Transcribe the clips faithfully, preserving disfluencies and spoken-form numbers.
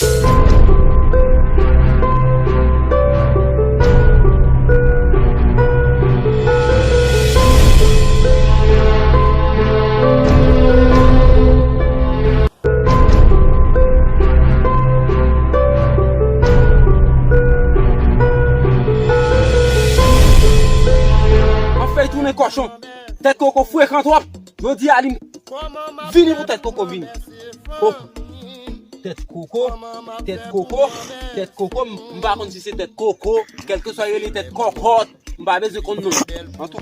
An fèy tounen kòchon. Tèt koko frekan twòp. Jodi a li vini pou tèt koko vini. Koko. Tèt koko. Tèt koko. Tèt koko. M, m pa konn si se tèt koko. Kèlkeswa yo rele tèt kòkòt. M pa bezwen konn non. Antou,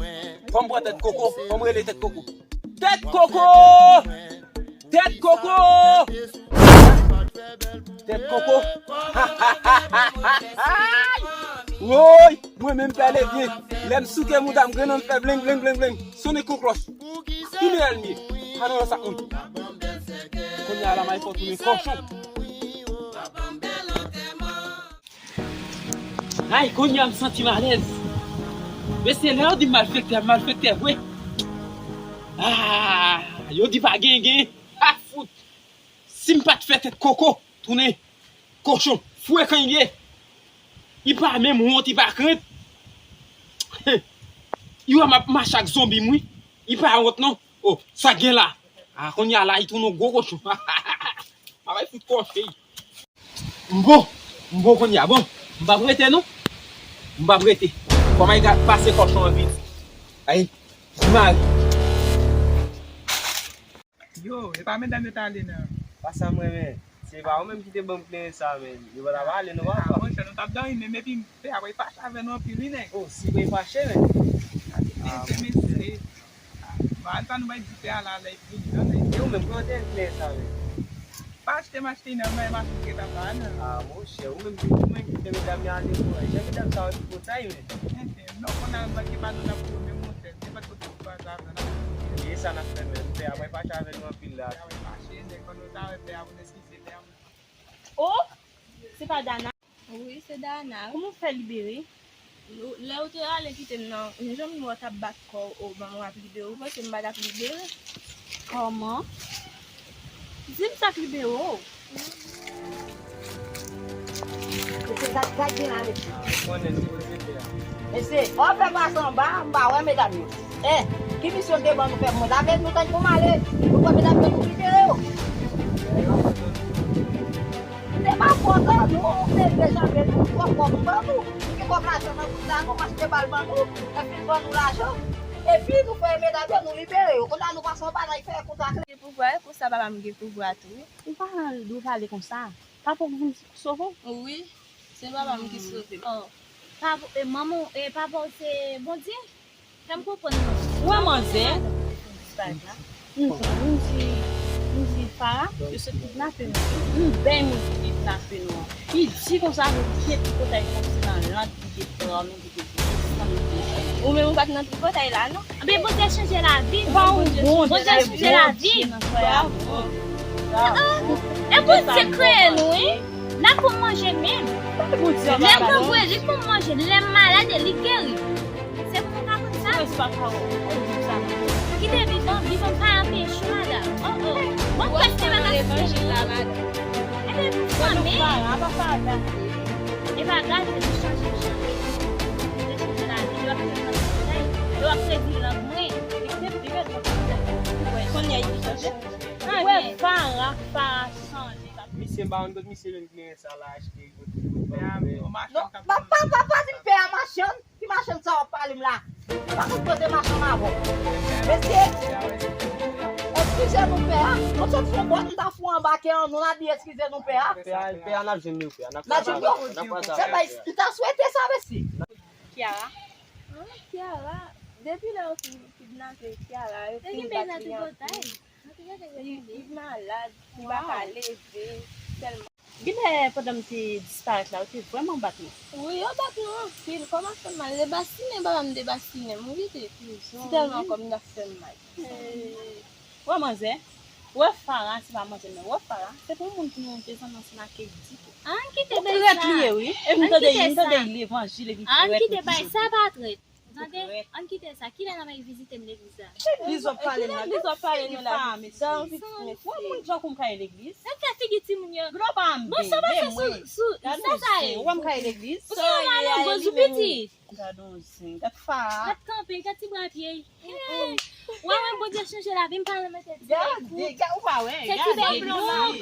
fò m pran tèt koko. Fò m rele tèt koko. Tèt koko! Tèt koko! Tèt koko! Woy! Mwen menm pè levye. Lè m souke mouda m, grenn nan fè bleng, bleng, bleng, bleng. Sonnen kon klòch. Tounen èlmi. Adan nan sak moun. Kounye a la, may fò tounen kòchon. Ay, kounye a m santi m alèz. Mesye, lè yo di m malfektè, m malfektè vre. Ah, yo di pa gen, gen. Ah, fout. Si m pa t fè tèt koko, tounen kochon, frekan l ye. Li pa menm wont, li pa krent. Li wè m ap mache ak zonbi m, wi. Li pa wont, non. Oh, sa gen la? Ah, kounye a la, li tounen yon gwo kochon. Mwen bay fout kòchon. M bon, m bon kounye a, bon. M p ap rete, non. M p ap rete. Kòman li ka pase kòchon an vit? Ay, di mari. Yo, e pa medam yo t ale, non. Pa sa m renmen. Se pa ou menm ki te ban m kleren sa, men. Yo pa t ap ale, non, papa. Ah, monchè, nou t ap dòmi, menm epi m pè a pral fache avè nou anpil, wi, nèg. Oh, si pral fache, men. Ah, mesye. Ba, sa nou bay di pè a la, lè l vini, tande. E ou menm, kòman w te jwenn kleren sa menm? Pa achte m achte nan men, m achte kèt apa, non. Ah, monchè, ou menm, ou menm ki fè medam yo ale, jan medam sa yo ki potay, men. Non, konn al manke bado n ap goumen, monchè. Se pa tout sa, sa, sa, sa. E sa n ap fè menm. Pè a pral fache avè nou anpil la. Pè a pral fache, nèg, konn nou ta wè pè a, pou n eskize pè a. Oh, se pa Dana? Wi, se Dana. Kòman w fè libere? Lè w te ale kite m nan, yon jan m wè w t ap bat kò w, o, ban m w ap libere w, ou panse m pa t ap libere? Kòman? Di m sa k libere w. Mesye, gad, gad gen la, mesye. Mesye, w ap fè pase anba, m pa wè medam yo. Eh, ki misyon te ban nou fè pou mwen? Lave nou tankou male, nou pran medam yo, nou libere yo. Se pa fòt an nou, ou te deja vle nou, twòp kòb nou ban nou. Nou gen kòb lajan nan kont la, nou mache bal ban nou, epi ban nou lajan. Epi nou fè medam yo, nou libere yo. Kounye a nou pase yon bagay fè kontak. Gen pouvwa, e pou sa papa m gen pouvwa tou, wi. Ou pa dwe pale konsa. Papa w vin sove w? Wi, se papa m ki sove m. Oh. Papa, e manman w, e papa w se Bondye? Fè m konprann non. Ou wè manzè? M di, m di, m di Fara, yo sot kidnape nou. M bèl moun ki kidnape nou an. Li di konsa, nou gen tripotay kòmsi nan lang li te pran nou, li te di konsa, nou te. Ou menm ou pa t nan tripotay la, non? Anben, Bondye chanje lavi nou. Bondye chanje lavi. Bravo. Ah, ah. E Bondye kreye nou, wi. N ap pou manje menm. Lè m grangou, li pou manje. Lè m malad, li geri. Se pou nou ka konn sa. Mwen se pa pawòl. Ou di sa. Kite vivan, vivan pa anpeche, madanm. Oh, oh. Mwen prèske pa nan levanjil la, madanm. Ebyen, nou fanmi. E pa grav, nou chanje, chanje. Mwen chanje lavi, yo ap kredi nan bagay, yo ap kredi lang mwen. Kounye a, li chanje. Ou wè Fara, Fara chanje. Misye, m pa konn kot misye jwenn kleren sa la achte. Non, pa, pa, pa, pa di m pè a machann. Ki machann sa w ap pale m la? Ou pa konn kote machann avè w. Mesye, eskize nou pè a. Nou sot fon bòt, m ta fou anba kè an nou, n a di eskize nou pè a. Pè a, pè a, n ap jwenn yo, pè a. N ap jwenn yo. Se bay, m ta swete sa, mesye. Kiara. Ah, Kiara. Depi lè yo fin kidnape Kiara, yo fin bat li anpil. Li, li malad, li pa ka leve, tèlman. Genlè pandan m te disparèt la, yo te vrèman bat nou. Wi, yo bat nou anpil, kò m ap fè m mal. Debastinen, papa m debastinen m, wi, te. Si tèlman kò m t ap fè m mal. Wè manzè, wè Fara, se pa manzè, men wè Fara, se pou moun ki nou te zanmi ansanm ak Kedi tou. Ann kite bay sa. Trèt li ye, wi. E m tande, m tande levanjil epi trèt. Ann kite bay sa, pa trèt. Tande, ann kite sa. Kilè n ap al vizite m legliz la? Legliz w ap pale la? Legliz w ap pale nou la? Figi pa, mesye. Wè moun jan kou m ka ye legliz? Gad ka figi timoun yo. Bon, sa pase sou, sou, sa sa ye? Ou wè m ka ye legliz? Ou se yon malè, gwo zou pitit. Gad on zen, gad fa. Gad kanpe, gad ti bra pye. Ou wè, Bondye chanje lavi m, pa nan mete ti bèk ou. Gade, gad, ou pa wè, se ti bèk blan.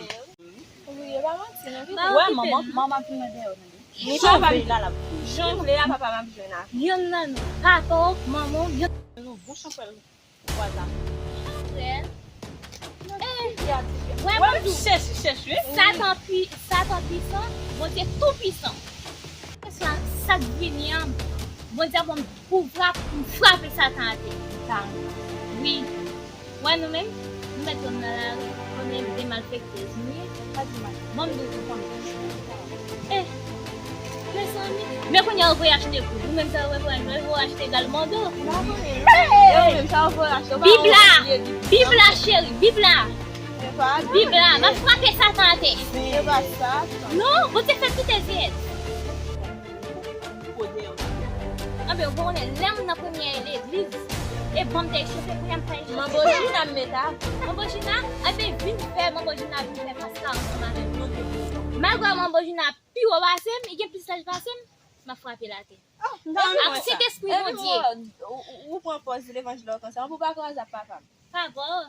Wi, e pa manti, non. Ou wè, manman, manman ap vin nan dèyè, tande. Jan vle la, l ap vin. Jan vle a, papa m ap jwenn avè. Yonn nan nou, papa w, manman w, yonn nan nou, bon chanpwèl. Vwazin. Frè. Eh, wè, wè, m di w, chèch, chèch, wi. Satan pi-, Satan pwisan, Bondye tou pwisan. Sa, sa k vini an, Bondye a ban m pouvwa pou m frape Satan atè. Wi. Wè nou menm, nou mèt wè m nan lari, konnen de malfektèz nou ye. Ban m di w, eh, mezanmi. Men kounye a, ou voye achte kou. Ou menm sa, ou voye, ou voye achte galmando. Bib la! Bib la, cheri! Bib la! Bib la! M ap frape Satan atè! Non, Bondye fè kite zye. Anben, ou konnen, lè m nan premye legliz, e ban m te chofe, kounye a m pa chofe. Manbo Jina m met a. Manbo Jina, anben, vin fè, Manbo Jina vin fè paska ansanm avè m. Malgre Manbo Jina pi wo pase m, li gen plis laj pase m, m ap frape l atè. Ak Sentespri Bondye. Ou, ou, ou pran pòz levanjil la konsa, ou pa kraze ap papa m. Pa vre.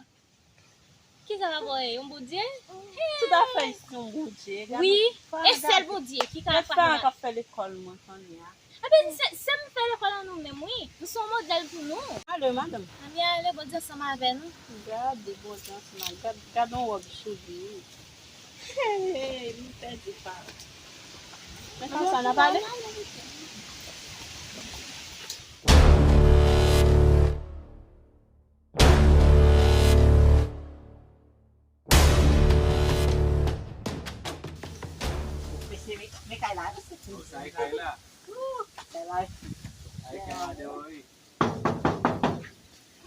Kisa papa w ye? Yon Bondye? Tout afè se yon Bondye. Wi, e sèl Bondye ki ka fè. Gad sa k ap fè lekòl mwen kounye a. Ebyen, se, se m fè lekòl an nou menm, wi. Nou se yon modèl pou nou. Ale, madanm. Ann ale, Bondye ansanm avè nou. Gade, Bondye ansanm avè, gad, gad yon wòb cheve, wi. Hey, m pèdi pa. Men konsa n ap ale. Mesye, men, men kay la, mesye. Sa e kay la. Ooh, kay la. Sa e kay la, devan, wi.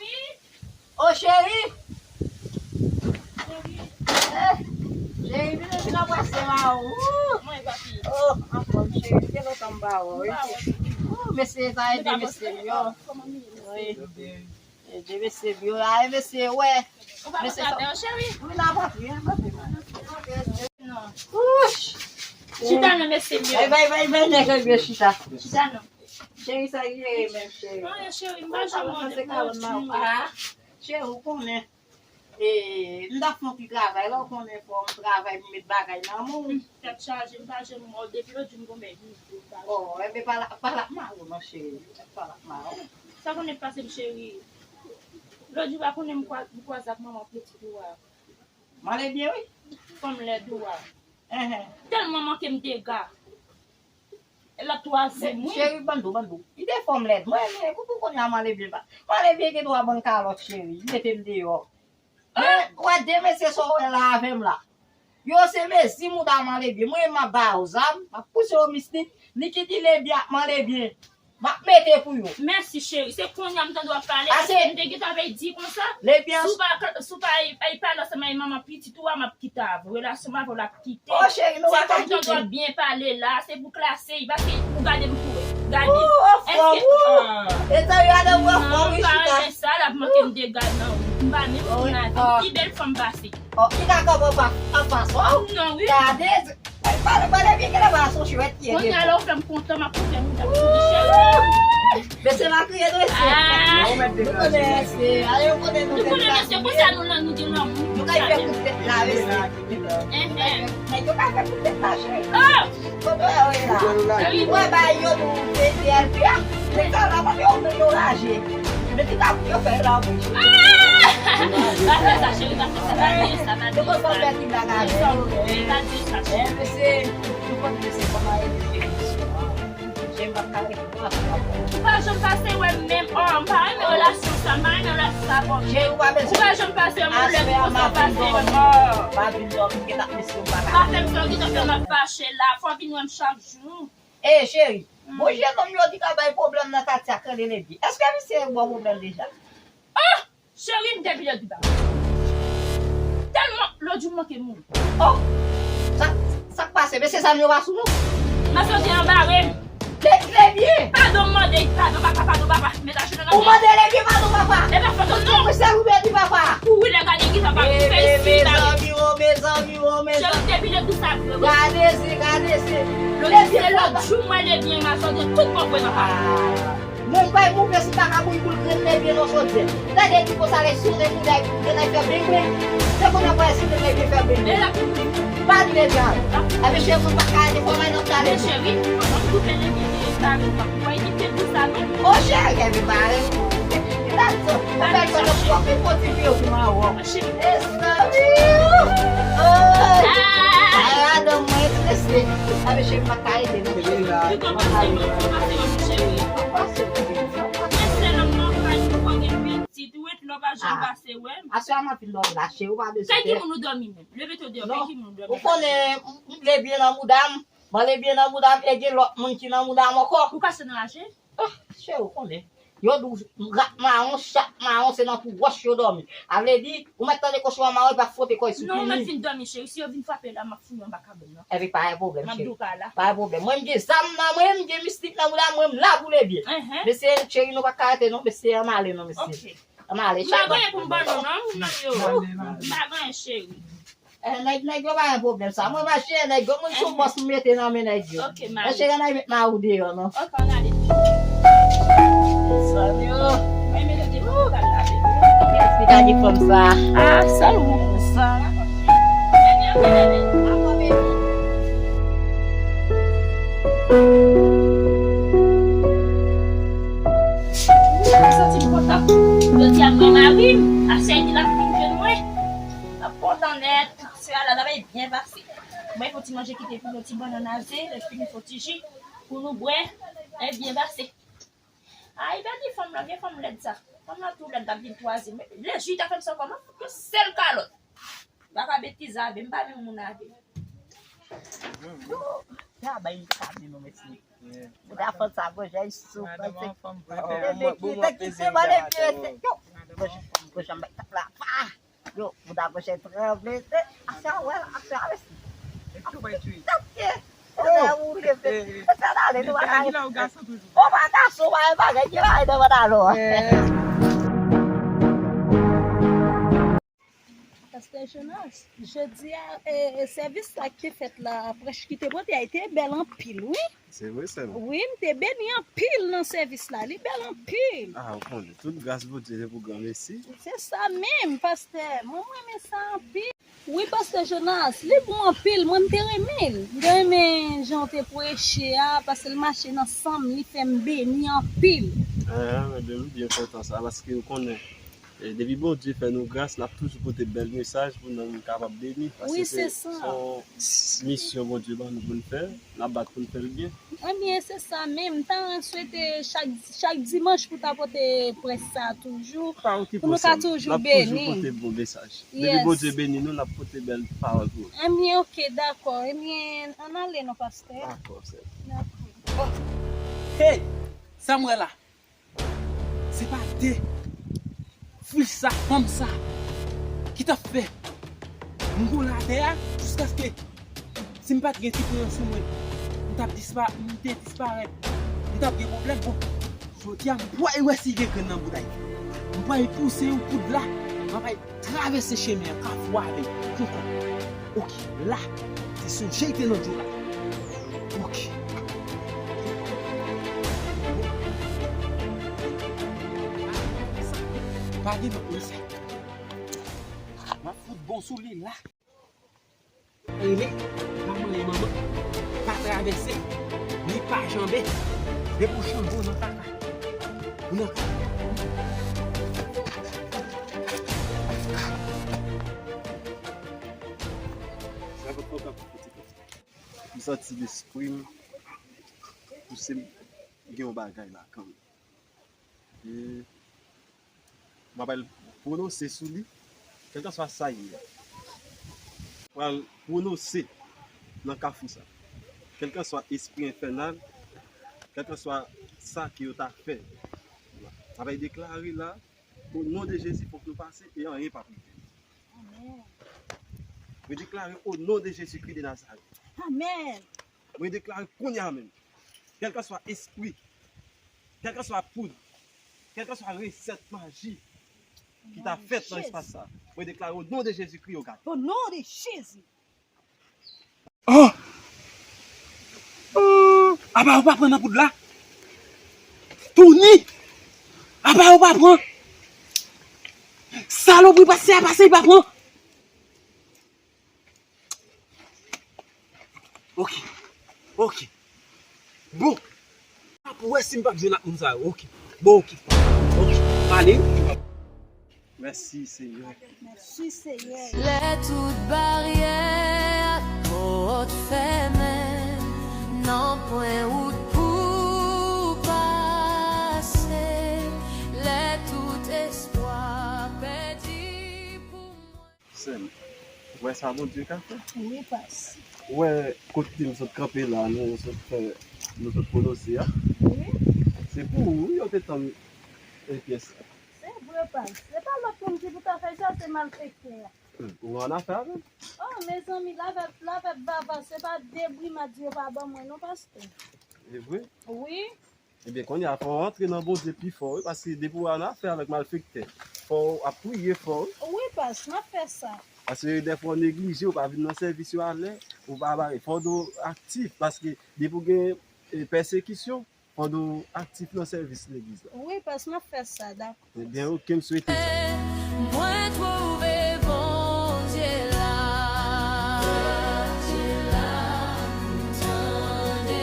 Wi. O, cheri! Eh, cheri, vin, vin anbrase m a ou. Ooh. Mwen, papi. Oh, anfòm, cheri. Gen lontan m pa wè w, wi. M pa wè w. Ooh, mesye, sa ede mesye m yo. Wi. Ede mesye m yo la, e mesye, wè. Ou pa konn sa fè, cheri? Wi, la, papi, hein, papi. Non. Ouch! Chita non, mesye m yo. Bay, bay, bay, bay, nèg yo chita. Chita non. Cheri, sa ki ye menm, cheri? Anyen, cheri, m pa janm mande pou lòt jou. Ah, cheri, ou konnen. E, m t ap fè yon ti travay la, ou konnen fò m travay, m met bagay nan men w. Tèt chaje, m pa janm mò, depi lòt jou m gon bèk. Oh, enben, pa l ap, pa l ap mare w non, cheri. Pa l ap mare w. Sa konnen pase m, cheri. Lòt jou, pa konnen m kwa-, m kwaze ak manman pitit ou a. M ale byen, wi. Fanm lèd ou a. Enhen. Tèlman manke m dega. E l ap twazye m, wi. Cheri, ban m di w, ban m di w. Li te fè m lèd. Mwen, men, pou, pou kounye a, m ale byen pa. M ale byen, gen dwa ban m kalòt, cheri. Li mete m deyò. Men, ou wè de mesye sa w wè la avè m la. Yo se mezi mouda m ale byen. Mwen, m ap ba yo zam, m ap pouse yo mistik. Niki di Lebyen ap m ale byen. M ap mete pou yo. Mèsi, cheri. Se kounye a m tande w ap pale. Paske m te gentan ap di konsa. Lebyen. Si w pa, si w pa, ay, ay, pale ansanm ak manman pitit ou a, m ap kite avè w. Relasyon m avè w la kite. Oh, cheri, nou pa ka kite. Se kontan w ap byen pale la, se pou klase, paske ou gade m tou. Gade. Ou, ou fò, ou. E sa, gade, ou fò, wi, chita. Non, pa renmen sa, l ap manke m dega, non. M pa menm konn avè l. Pi bèl fanm pase. Oh, li ka kanpe anfas, anfas, oh. Non, wi. Gade, pale, pale byen, gade, pa son chwèt, ye. Kounye a la, ou fè m kontan, m ap kontan, m ap kontan, cheri. Mesye va kriye nou, mesye. Ah. Nou konnen mesye. Ale, nou konnen nou. Nou konnen mesye, konsa nou lan, nou gen lanmou. Nou ka fè kout tèt la, mesye. Enhen. Nèg yo ka fè kout tèt la, cheri. Oh! Kote w ye la? Wi, mwen ba yo nou V V I P a. Nèg sa la pa yo, yo raje. Men ki ka pou yo fè la, wi. Ah! Pa fè sa, cheri, pa fè sa, pa di sa, pa di sa. Nou konn fè ti blag avè yo. Pa di sa, cheri. Eh, mesye, nou konn mesye kòman e. Jen pa ka Ou pa janm pase wè m menm. Oh, m pa renmen relasyon sa, m pa renmen relasyon sa, bon. Ou pa janm pase wè m, ou lè m konsa pase wè m. Oh. Pa vin dòmi, gen ak mesye m pa ka. Pa fè m sa, ou gentan fè m ap fache la, fò w vin wè m chak jou. Eh, cheri, bon, jennonm yo di ka bay pwoblèm nan katye a k rele Lebyen. Èske misye ba w pwoblèm deja? Oh! Cheri, m te vle di ba. Tèlman, lòt jou m manke mouri. Oh! Sa, sa k pase? Mesye zam yo pa sou nou? Mesye te anbare m. Lè, Lebyen! Padon, m mande, padon, papa, padon, papa. Met ajenou nan men. Ou mande Lebyen padon, papa. E pa fòt ou, non. Ou se ou beni, papa. Ou wi, lè gade ki sa pa fè si, ba. Mezanmi, o, mezanmi, o, mezanmi. Cheri, depi lè di sa vre, wi. Gade se, gade se. Lòt se lòt jou, mwen Lebyen, m a sòti tout bon vre, papa. Mwen bay move si pa ka bouyi boul grenn Lebyen nan chodyè. Gade ki konsa lè sonnen mouda grenn ay fè beng beng. Se konn ap wè sonnen Lebyen fè beng beng. E la pou mwen. Pa di Lebyen. Ebyen cheri, mwen pa ka rete fò mwen nan talè. Men cheri, pandan m koupe Lebyen, e pa mwen, mwen ki te di sa, non. O cheri, ebyen pa rete. That's all. Mwen bay fò nan pwòp e pwòp ti vye pou mwen wò. Cheri. Mezanmi. Ay, madanm mwen strese. Ebyen cheri, mwen pa ka rete, non. Ou konn pase, ou konn pase, cheri. Mwen se lòm nan kay, mwen gen pitit, ou ret la, ou pa janm pase wè m. Aswè a m anpil lòt la, cheri, ou pa bezwen pè. Kay ki moun ou dòmi menm? Leve to deyò, kay ki moun ou dòmi? Ou konnen, m, m Lebyen nan mouda m, mwen Lebyen nan mouda m, e gen lòt moun ki nan mouda m ankò. Ou kase nan raje? Ah, cheri, ou konnen. Yo di w rat mawon, chat mawon, se nan twou wòch yo dòmi. A vle di, ou mèt tande kochon an mawon, li pa fwote kò l sou pini. Non, ou mèt vin dòmi, cheri. Si yo vin frape la, m ap foure anba kabann nan. Epi pa gen pwoblèm, cheri. M ap di w pa la. Pa gen pwoblèm. Mwen, m gen zam nan mwen, m gen mistik nan mouda mwen, m la pou Lebyen. Enhen. Mesye, cheri, nou pa ka rete non, mesye, ann ale non, mesye. Ok. Ann ale, cheri. M pa gen pou m ban nou non, moun nan yo. M pa gen, cheri. Eh, nèg, nèg yo pa gen pwoblèm sa. Mwen mache, nèg yo, mwen sou bòs, m mete nan men nèg yo. Ok, mari. Mache, nèg met mawon deyò, non. Ok, ann ale. Mezanmi, oh. Mwen mete de pou kal la. Kiyès ki ta gen fanm sa? Ah, sèl ou. Sa. Mwen santi m kontan. Jodi a, mwen mari m, aswè di l ap vin jwenn mwen. N ap kontan nèt. Sè a la, travay byen pase. Mwen fè ti manje kite pou nou ti bannann aze, epi nou fè ti ji pou nou bwè. E byen pase. Ay, bèl ti fanm lan, gen fanm lèd sa. Fanm lan tou lèd, l ap vin twazyèm. Lè ji ta fè m sa kòman? Yon sèl kalòt. Pa ka betize avè m, m pa menm moun avè m. Yo, ta bay m ka di nou mèsi. Ou ta fè sa, bon, jay sou. Madanm an fanm vre. Te kite mwen, te kite mwen, te kite mwen. Yo, bon, bon, bon, jan bay tap la. Pa! Yo, bouda gòch tranble. Acha wè, acha wè. Tap ye. Yo, woule, fè sa ale, nou pa ka. O pa gason, pa yon bagay ki pa yon pantalon. Pastè Jonas, jodi a, e, e, sèvis la ki te fèt la, prèch ki te pote a, te bèl anpil, wi. Se vre, sè m. Wi, m te beni anpil nan sèvis la. Li bèl anpil. Ah, ou konnen, tout gras Bondye se pou granmesi. Se sa menm, pastè. Mwen, mwen renmen sa anpil. Wi, pastè Jonas, li bon anpil. Mwen, m te renmen l. M te renmen jan w te preche a, paske l mache nan san m, li fè m beni anpil. Ah, men m byen kontan sa, paske ou konnen, E depi Bondye fè nou gras, n ap toujou pote bèl mesaj pou nanm kapab beni, paske se yon misyon Bondye ban nou pou n fè, n ap bat pou n fè l byen. Ebyen, se sa menm. M ta swete chak, chak dimanch pou ta pote prèch sa a toujou, pou nou ka toujou beni. N ap toujou pote bon mesaj. Depi Bondye beni nou, n ap pote bèl pawòl pou nou. Ebyen, oke, dakò. Ebyen, ann ale non, pastè. Dakò, sè. Dakò. Hey! Sa m wè la? Se pa de fwi sa, fanm sa, ki t ap fè m woule atè a, jiskaske si m pa t gen ti pwen sou mwen, m t ap dispa-, m te disparèt, m t ap gen pwoblèm. Bon, jodi a, m pral wè si gen grenn nan bouda l. M pral pouse yon koud la, m ap al travèse chemen an, kafou avè l, konkon. Oke, la, se sonje l te nan dlo la. Oke. Pa gen lòt nan sa. M ap fout bon sou li la. Rele, pa manyen manman. Pa travèse, ni pa janbe. Depi w janbe w nan kaka. Ou nan kaka. Sa pa t kontan pou pitit la. M santi lespri m pouse m gen yon bagay la kanmenm. E m ap al pwononse sou li, kèlkanswa sa ye a. M pral pwononse nan kafou sa. Kèlkanswa espri enfènal, kèlkanswa sa ke yo ta fè, m ap al deklare la, o non de Jezi, fòk nou pase e anyen p ap rive. Amèn. Mwen deklare o non de Jezikri de Nazarèt. Amèn. Mwen deklare kounye a menm. kèlkanswa espri, kèlkanswa poud, kèlkanswa resèt maji ki ta fèt nan espas sa, mwen deklare o non de Jezikri yo gate. O non de Jezi. Oh! Oh! Apa yo pa pran nan poud la? Tony! Apa yo pa pran? Salopri pase a pase, li pa pran. Ok. Ok. Bon. Ap wè si m p ap jwenn ak moun sa yo. Ok. Bon, ok. Ok. Ale. Mèsi, Senyè. Mèsi, Senyè. Lè tout baryè ak pòt fèmen, nanpwen wout pou pase. Lè tout espwa pèdi pou mwen. Sè m, ou wè sa Bondye ka fè? Wi, pas. Ou wè kote nou sot kanpe la, nou sot fè, nou sot pwononse a? Wi. Se pou ou, wi, yo te tann e pyès la. Se vre, pas. Se pa lòt moun ki pou ta fè sa, se malfektè a. Hmm, ou annafè avè l? Oh, mezanmi, l avèk, l avèk Vava, se pa de bri mat yo pa ban mwen, non, pastè. E vre? Wi. Ebyen, kounye a, fò w antre nan Bondye pi fò, wi, paske depi w annafè avèk malfektè, fò w ap priye fò, wi. Wi, pas, m ap fè sa. Paske dèfwa w neglije, w pa vin nan sèvis yo alè, ou pa bare. Fò w aktif, paske depi w gen, e, pèsekisyon, fò w aktif nan sèvis legliz la. Wi, pas, m ap fè sa, dakò. Ebyen, oke, m swete sa. Mwen twouve Bondye la, Bondye la, m tande.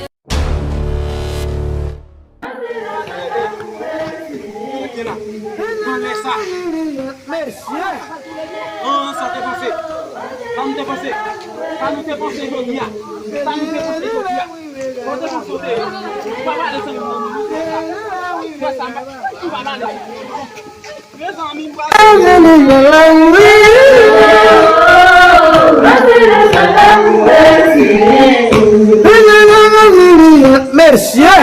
Kote la? Anlè sa. Mesye! An, sa te panse. Sa nou te panse. Sa nou te panse jodi a. Sa nou te panse jodi a. Kote nou sote? Ou pa pale san nou nan nou sa. Ou pa pale. Mezanmi, m pral. Mesye!